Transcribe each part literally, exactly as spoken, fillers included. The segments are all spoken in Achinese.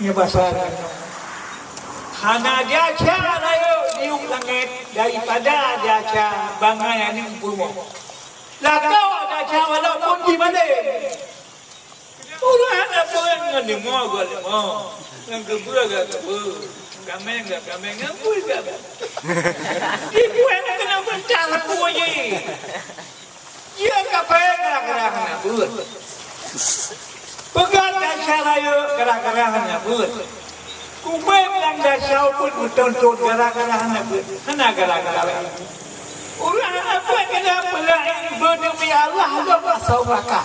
Nyoe basa nyoe. Hana desya rayeuk di langét daripada desya bangai aneuk peurumoh. Lakoe desya walaupun jimalém. Ureueng hana peue ngon deungoe geuh deungoe, ngon geubeue geuh geubeue, kaméng geuh kaméng, ngon bui geuh bui. Di peue na keuneuk peugah lakoe jih. Jeuet kaphé gara-gara hana beuet. Peugah desya rayeuk gara-gara hana beuet. Kumbém nyang desya pun meutuntot gara-gara hana beuet, hana gara-gara laén. Ureueng hana beuet keuneuk peulaén beudeumi Allah lom asoe neuraka.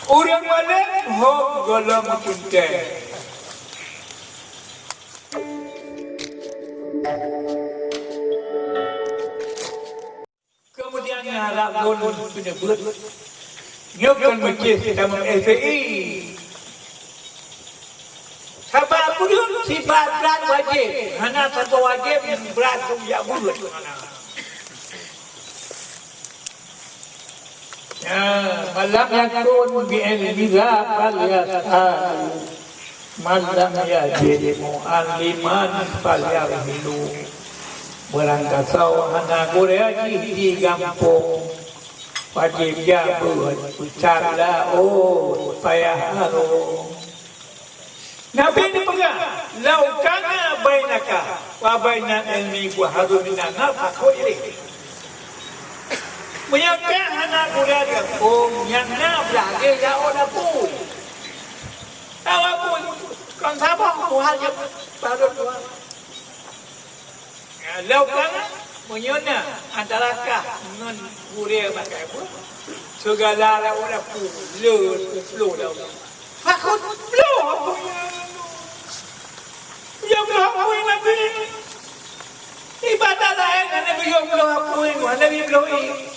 Ureueng malém hom gohlom meucunté. Keumudian nyan harab lôn peuneubeuet, nyoe kon meucéh tamong F P I. Sabab peue? Sifat brat wajéb, hana saboh wajéb nyang brat keu jak beuet. Ya, man lam yakun bi ilmihi falyas'al. Man lam yajid mu'alliman falyarhilu. Barang gasoe hana gurée jih di gampông, wajéb jak beuet, peucak laôt payah harông. Nabi neupeugah, "Lau kana bainaka wa bainal ilmi buharun minan nar, fakhudh ilaih." Meunyoe ka hana gurée di gampông, nyang na blah lagée laôt apui. Laôt apui, kon saboh buhar jeuet barô dua. Lau kana, meunyoe na antara kah ngon gurée bak kah buet, sigala laôt apui, le, ploh laôt. Fakhudh, ploh apui nyan. Nyang ploh apui Nabi. Ibadah laén hana geuyue ploh apui, hana geuyue ploh ié.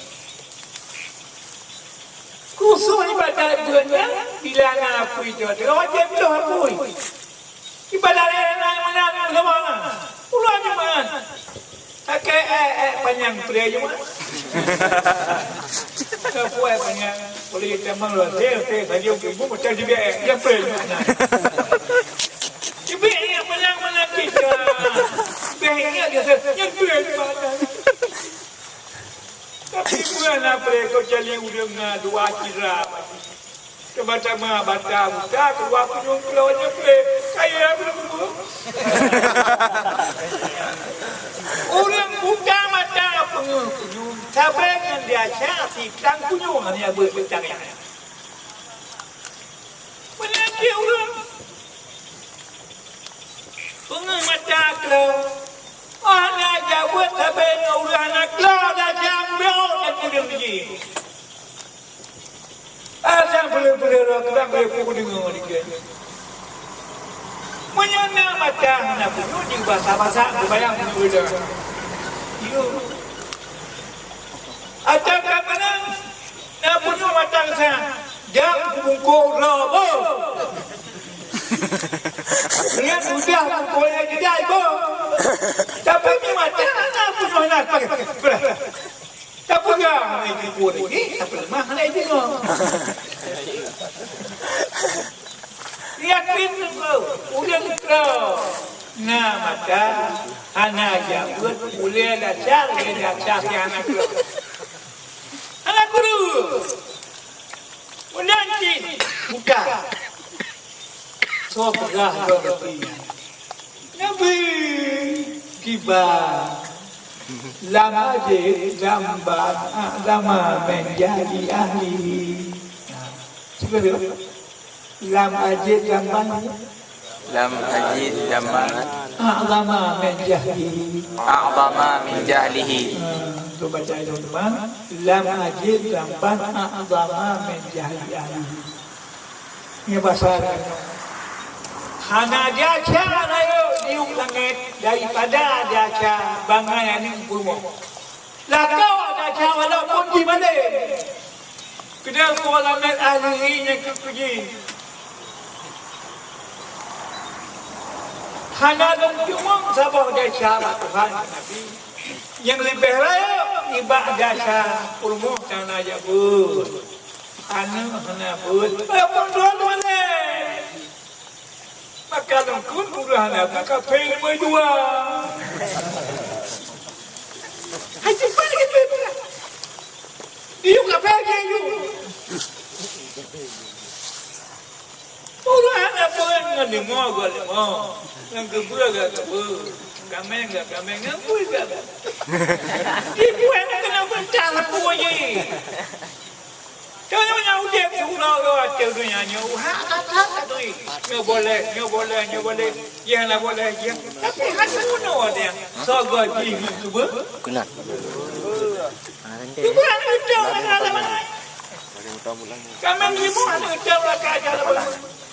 Khusos ibadah buet nyan, bila na apui tu, wajéb ploh apui. Ibadah laén na meunan ulama. Ulama Jumat. Pakai, eh, eh, panyang pre Jumat. Pakai puai panyang. Boleh tamang lah. Dia, dia saja ibu macam juga, eh, dia pre Jumat. Tapi yang panyang mana kita? Dia ingat dia, dia pre Jumat. Tapi bukan apa kau cari urang dua kira. Teuma-teuma bata buta keuluwa punyueng keudroe nyoe peureulée kayée beureugueng. Ureuëng buta mata peungeuh punyueng sabe ngon desya sitang punyueng hana beuet beutangan. Meunan cit ureuëng peungeuh mata keudroe, oh hana jak beuet sabe ngon ureuëng hana keudroe desya meubiôh dan ureuëng jih. Asai peuleueh-peuleueh roh keudang lé peue kudeungoe nibak. Meunyoe na mata hana punyueng, jibasa-basa, kubayang meunyoe udah. Yo. Atawa ka meunan, na punyueng mata geusa, jang kubungkôh droe boh. Lihat udah bungkôh nyang jidai boh. Tapi meunyoe mata hana punyueng, hana pakai. Tapeugah hana jipeu lagée, tapeuleumah hana jideungoe. Yakin ureuëng keudroe na mata hana jak beuet, ulée dasar lé dasar nyang hana keudroe. Hana keudroe. Ulôn cit buka. Soe peugah droe roti nyan? Nabi kiban. Lam ajéb lam ban a'zama min jahli ahlihi. Nah, cuba tengok. Lam ajéb lam ban. Lam ajéb lam ban. A'zama min jahlihi. A'zama min jahlihi. Ha, tu baca itu teman. Lam ajéb lam ban a'zama min jahli ahlihi. Nyoe basa nyoe. Hana desya rayeuk di langét daripada desya bangai aneuk peurumoh. Lakoe desya walaupun jimalém. Keudeh po lamét ahli nyang keu jih. Hana lôn teumeung saboh desya bak Tuhan Nabi nyang leubeh rayeuk nibak desya peurumoh nyang na jak beuet. Aneuk hana beuet, eh, pun dua-dua lé. Lam kun ureueng hana ka kaphé lima dua. Hai, cepat lagi tu. Yuk kaphé lagi yuk. Ureueng hana peue ngon lima gua lima. Ngon keubeu gak keubeu. Kaméng gak kaméng, ngon bui gak bui. Di bui hana kena beuntang peue jih. Tanyoe nyang udeb siuroe-uroe ateueh donya nyoe, hak that-that turi. Nyoe boleh, nyoe boleh, nyoe boleh. Jih hana boleh, jih. Tapi hana bunoe ada nyang soe jih ngon keubeu. Keunan. Keubeu hana udeb, hana alam lain. Kaméng lima hana udeb, lakah aja lah.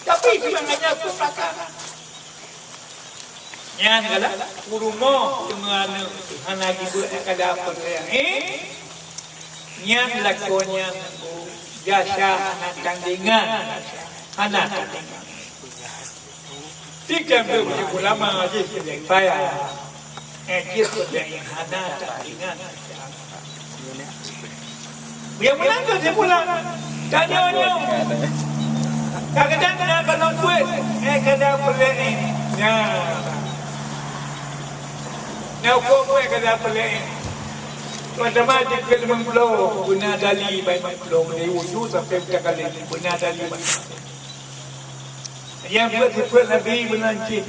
Tapi sebenarnya tu lakah. Nyan galak peurumoh teungoh aneuk hana jibeuet kada peureulee. Nyan lakoe nyan gasa hana tandingan, hana tandingan. Tiga belas ulama jih payah. Eh, jih hana tandingan. Nyang meunan keuh simpulan. Tanyoe nyoe. Kadang-kadang na keunoe buet, eh, kada peureulée. Nah. Na ukeue buet kada peureulée. Pertama dikeue limong ploh, beuna dali bai limong ploh, dari uju sampai buta kali, beuna dali bai. Nyang buet sifeuet Nabi beuna cit.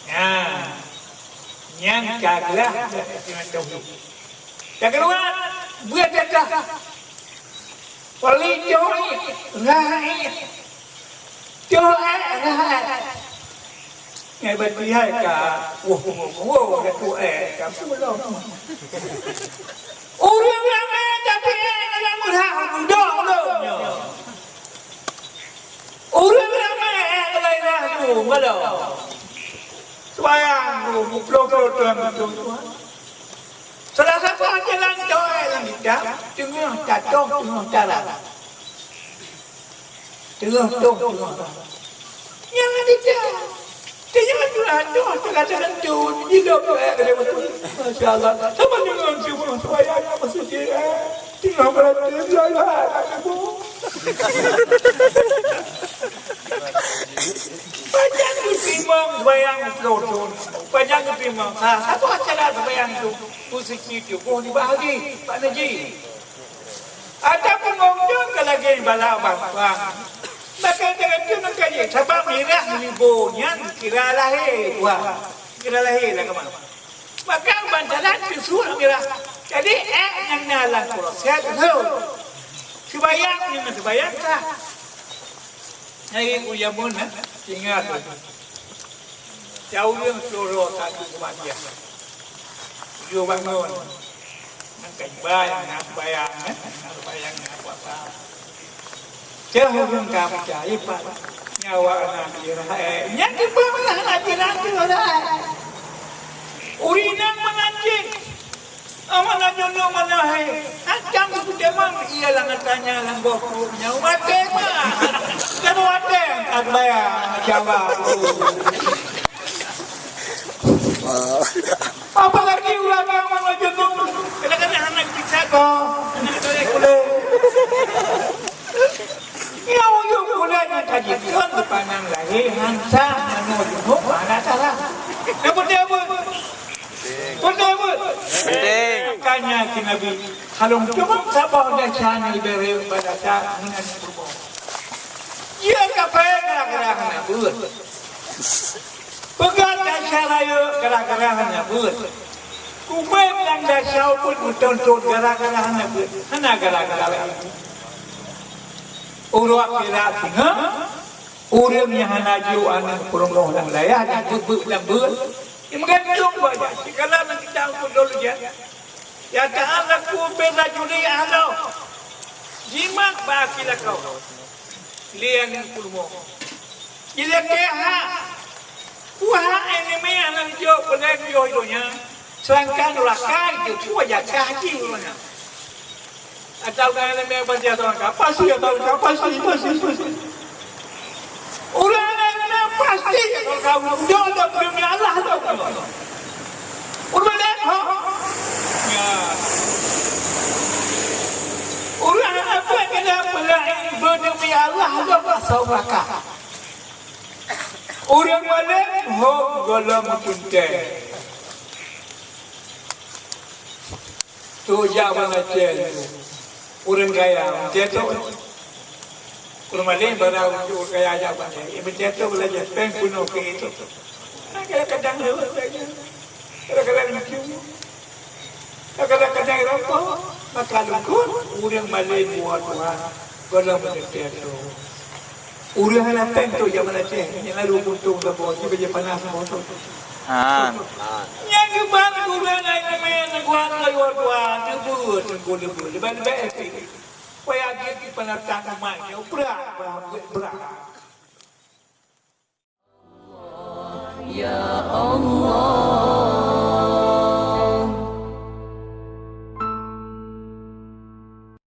Nah. Nyan ka glah tauhid. Nyang keudua, buet zakat. Peulit cok ié, rhah ié. Cok ié, rhah ié. Ngai bak keuhai ka, woh, woh, woh, woh, cok ié, ka pulang. Ureueng ramé tapi ié dalam rhah, budok lom nyoe. Ureueng ramé ié dalam rhah tu, malam. Sembahyang tu, muploh-ploh Tuhan beutôi. Salah saboh jalan doa lam kitab, teungoh tatoh, teungoh tarang. Teungoh toh, teungoh tarang. Nyang ada dia. Teungoh teungoh toh, teuka-teuka tu, hidup tu, eh, kena betul. Masya Allah. Sama dengan semua sembahyang yang masih dia. Teungoh berhati, ya Allah, anak ibu. Pajan geutimang sembahyang ploh thon. Pajan geutimang. Sa-, saboh cara sembahyang tu. Posisi tuboh dibahagi, Pak Najib. Ataupun ureueng ka lagée bala bang-bang. Maka jangan tu maka je, sabab mirah ribu nyan kira lahé, wah, kira lahé lah keuman. Maka bantalan pisuek mirah. Jadi, ék nyang na lam proses tu. Sembahyang nyang sembahyang sah. Nyang ikut jameun, eh, ingat. Cak ureueng siuroe ka keumajian. Yue bangon. Nang ka jiba nyang na sembahyang, eh, na sembahyang, na puasa. Cak ureueng ka peucaya, ipat nyawa na jirah, eh, nyan jiba malah na jirah, jirah. Ureueng inong meunan cit. Amanah nyoe mana hai? Macam tu teumang ia lam tanya lam boh pruet nyoe. Watée mah. Kan watée angkat bayang jawab. Apalagi ulama mana jenuh. Kadang-kadang anak bisa kau. Anak saya kulo. Ya, uyueng buleuen nyang ka jikheun geupandang lahé hansa manoe jinoe hana salah. Nyang peunteng apa? Peunteng apa? Peunteng. Makanya si Nabi, halong cuma saboh desya nyang leubeh rayeuk bak desya meunan peurumoh. Jeuet kaphé gara-gara hana beuet. Peugah desya rayeuk gara-gara hana beuet. Ubé nyang desya ubit meuthon-thon gara-gara hana beuet, hana gara-gara laén. Uroe akhirat singoh, ureueng nyang hana jiôh aneuk peurumoh lam layah nyang beuet-beuet lam beuet, meugantung bak nyan. Sikala nyang kita peuduek lom nyan, ya ta'allaku bi rajuli ahlahu. Jimat bak aki lakoe. Lé aneuk peurumoh. Jilakée hak. Peue hak nyang meunan jok peuleueh yoh donya. Sedangkan ureueng kaya jeuet peue jakah jih ureueng nyan. Atau ureueng nyan pasti atau ka pasti atau ka pasti, pasti, pasti. Ureueng nyan pasti atau ka udah ada demi Allah tu. Ureueng nyan, ha? Ya. Ureueng apa kena peuleueh demi Allah tu pasal neraka. Ureuëng malém hom gohlom meutuntée. Tu jak bak Aceh tu. Ureuëng kaya, meucéh tu. Ureuëng malém barang ureuëng kaya jak bak Aceh. Meucéh tu belajar péng peunoh keu itu. Nah, kadang-kadang lewat saja. Kadang-kadang lucu. Kadang-kadang rokok, maka lungkot, ureuëng malém buat Tuhan. Gohlom meutuntée tu. Ureuëng hana péng tu zaman Aceh, nyang lalu muntong saboh, jibeujeuet panas saboh tu. Ha. Nyang geuban gurèe ngon ileumèe neuguat keu luwa dua, neubeue teungku neubeue, leubeh-leubeh pih. Wayah jeuet keu peunatang umat nyoe brat, brat, brat. Ya Allah.